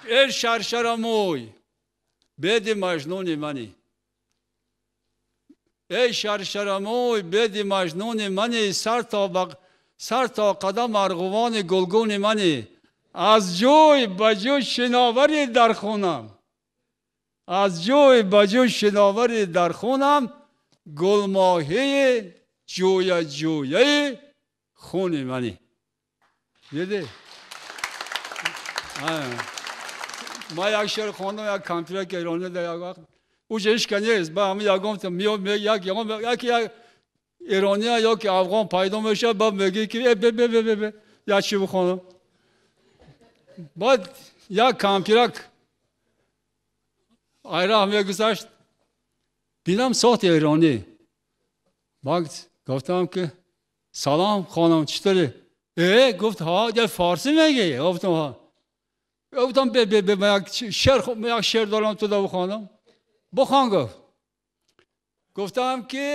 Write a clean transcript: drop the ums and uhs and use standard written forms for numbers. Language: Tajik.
Эй шаршарамӯй, беди маҷнуни мани. Эй шаршарамӯй, беди маҷнуни мани, сар то қадам арғувони гулгуни мани. Аз ҷӯй ба ҷӯй шиноварӣ дар хунам. Аз ҷӯй ба ҷӯй шиноварӣ дар хунам, гулмоҳии ҷӯя ҷӯяи хуни мани. Дидӣ? Ма як шеър хондам, як кампирак эронӣ дар як вақт. Уҷа ҳеч нест, ба ҳамин ягон як як эрония ё ки афғон пайдо мешавад, баъд мегӯӣ ки э бе бе бе бе як чӣ бихонам. Баъд як кампирак айраҳ мегузашт, бинам соати эронӣ. Баъд гуфтам ки салом хонум, чатури? Э гуфт ҳа, я форсӣ мегӣ? Гуфтам ҳа. Гуфтам бе бе бе як шеър дорам, ту да бихонам. Бихон гуфт. Гуфтам ки